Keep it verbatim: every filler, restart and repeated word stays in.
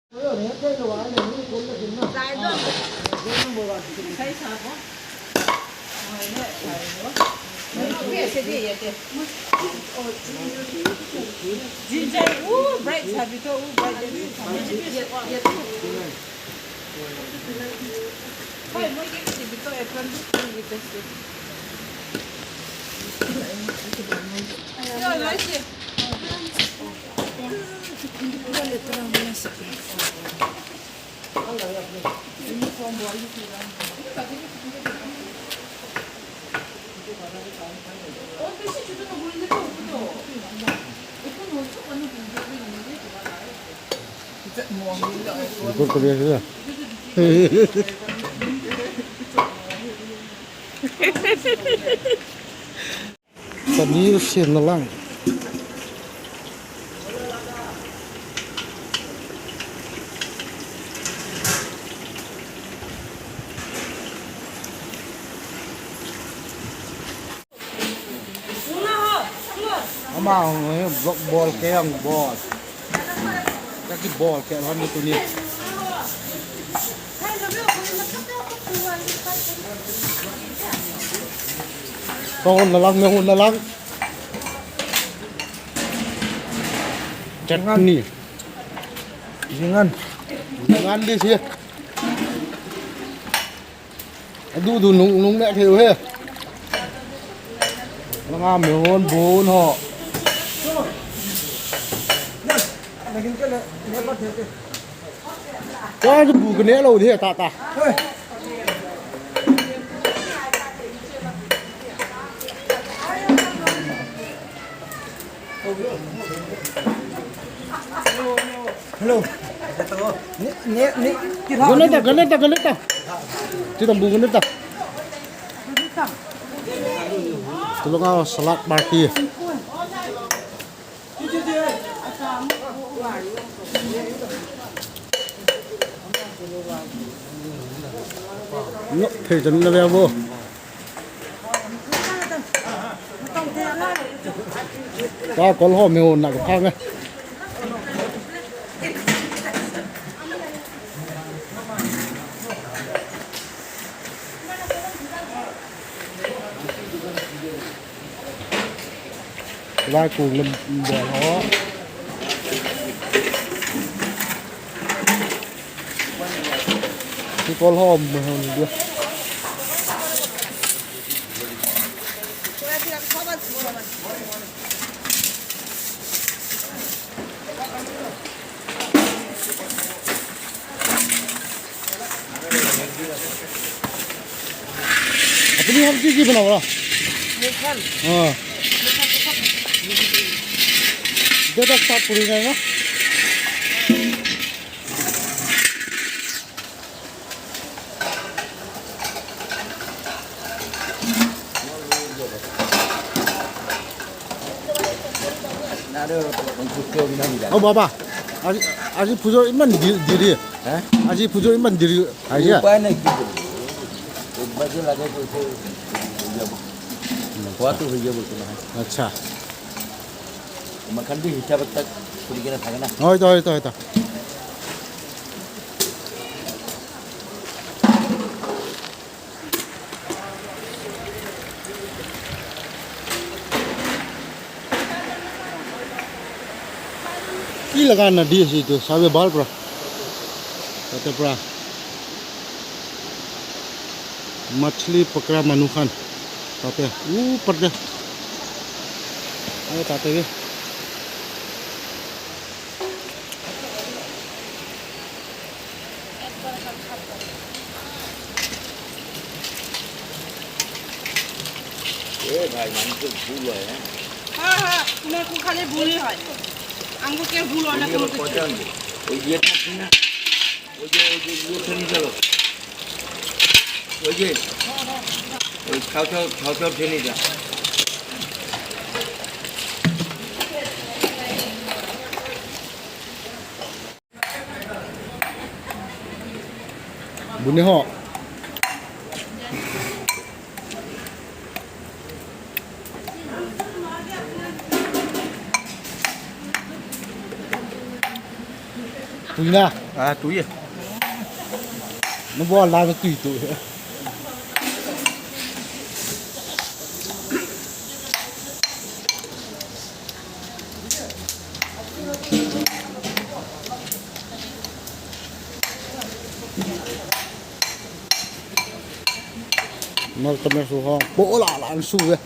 Ginger, uh, bright sabi to, uh, bright. Hoi, moi ke kiti bito apron bito. Yo, lo isi. Paneer semna lang. Ama hung hi vlog bol kei hung bol. Ka kibol kei lhon tuni. Ka hon na lang, me hon na lang. Chutney. Jingan. Jingan di si. Adu du nung nung ne theu he. Langa me hon bon ho. Ka bu ka ne lo di ta ta. Hello. Ni, ni, ni, kita. Ganun ta, ganun ta, ganun ta. Kita bu ganun ta. Tulung ako salad party. No, thei jan na ve bo. Ka kol ho me hon na ka phang e. Lai kung lem bol ho. Ti kol ho me hon dia. अपनी हम की की बनाओ ना? हाँ। दे दस सात पूरी ना। Oh, baba. Aji, aji pujo iman diri. Ha? Aji pujo iman diri. Aji. উপায় নাই, কি কৰিব? একবাৰ যে লাগে, কৈছে, হৈ যাব। খোৱাটো হৈ যাব, একো নহয়। আচ্ছা। মখানটো হিচাপত তাক কৰি কিনে থাকে না। হয়তো, হয়তো, হয়তো। Ki laga nadi ase etu, sabe bhal pra. Tate pra. Machli pakra manu khan. Tate, upar te. Aru tate bhi. এ ভাই, মানুষের ভুল হয়, হ্যাঁ? হ্যাঁ, হ্যাঁ, তোমার খালি ভুলই হয়। আঙ্গুল কে ভুল হয় না কোনো কিছু। ওই ইয়েটা আছে না? ওই যে, ওই যে ইয়ে ফেলে গেল। ওই যে, ওই খাও খাও, খাও খাও ফেলে যা। Buni ho. Tui na. Ah, tui. Na bol la ka tui tu. Mal kami su ha. Bo la la su ve.